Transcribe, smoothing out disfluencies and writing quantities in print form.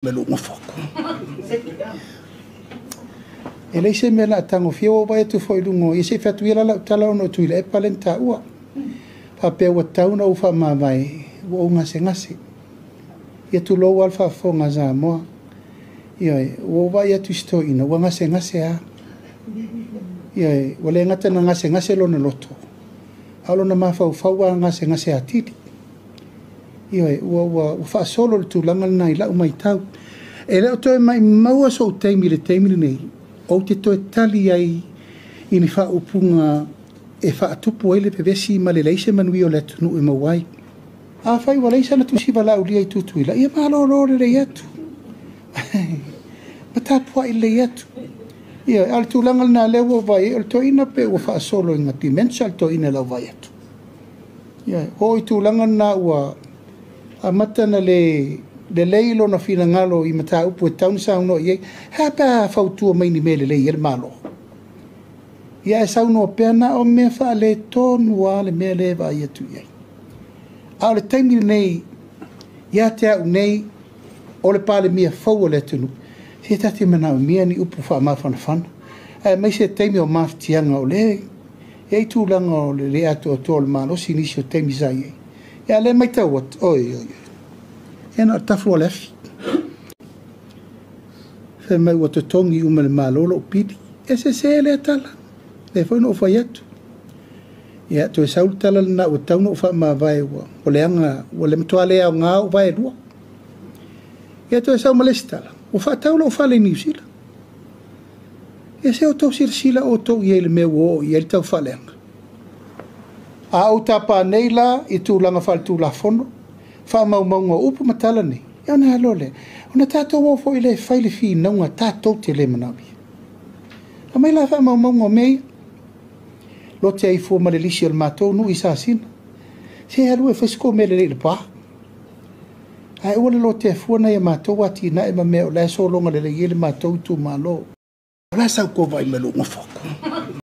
Ma lou nofo atu. E leai se mea o le a tagofia, ua ou vaai atu foi i luga o... ia se i fai atu ia la lau tala ona o Tuilaepa lea na taua. Faapea ua tatau ona ou faamavae, ua ou gasegase. Ia tulou lava le faafofoga a Samoa. Ioe, ua ou vaai atu i si toeaina ua gasegase lava. Ioe, ua le gata ina gasegase lona loto, a o lona mafaufau ua gasegase atili. Ioe, ua, ua, ua faasolo le tulaga lena i lau matau. E le o toe maimaua sou taimi i le taimi lenei, ou te toe tali ai i ni faaupuga e faatupu ai le vevesi ma le leai se manuia o le atunuu e maua ai. Afai ua leai sana tusi valaaulia i Tutuila, ia malolo lelei atu. Ma tapuai lelei atu. Ia, a o le tulaga lena lea ua ou vaai ai, o le toeaina pe ua faasolo ina dementia le toeaina i lau vaai atu. Ia, oo i tulaga na ua amata ona le lelei lona finagalo i mataupu e tatau ona saunoa i ai. E a pe a fautua mai ni mea lelei ai le Malo? Ia ae saunoa pea na o mea faaletonu lava le mea lea e vaai atu i ai. A o le taimi lenei, ia te au nei, o le Palemia fou o le atunuu, se ta te manaomia ni upu faamafanafana, aemaise taimi o mafatiaga o lea e i ai tulaga o le le atoatoa o le malosi i nisi o taimi sa i ai. Ia a o lea e matau atu, oi, oi, oi, ia na o le tafu o le afi. Fai mai ua totogi uma e le Malo lou pili. E sese lea tala. Lea foi na ou fai atu. Ia, toe sau le tala lena ua tatau ona ou faamavae ua leaga, ua le matua le aoga ou vae e lua. Ia toe sau ma le isi tala, ua faatau lou fale i Niu Sila. Ia se outou silasila outou i ai i le mea ua oo i ai le taufaaleaga. A ou tapa nei la i tulaga faaletulafono, faamaumauga o upu ma tala nei, ia ona alo lea, ona tatou o foi lea e fai le finauga tatou te le manaomia. Aumai la faamaumauga o mea ia. Lote ai fua ma le lisi o le matou nuu i Sasina. Se alu e fai se tou mea lelei i Lepa. Ae aua le lotea fua nai a matou atinae ma mea o la e sologa lelei ai le matou itumalo. O le a sau tou vaai mai i lou nofo atu?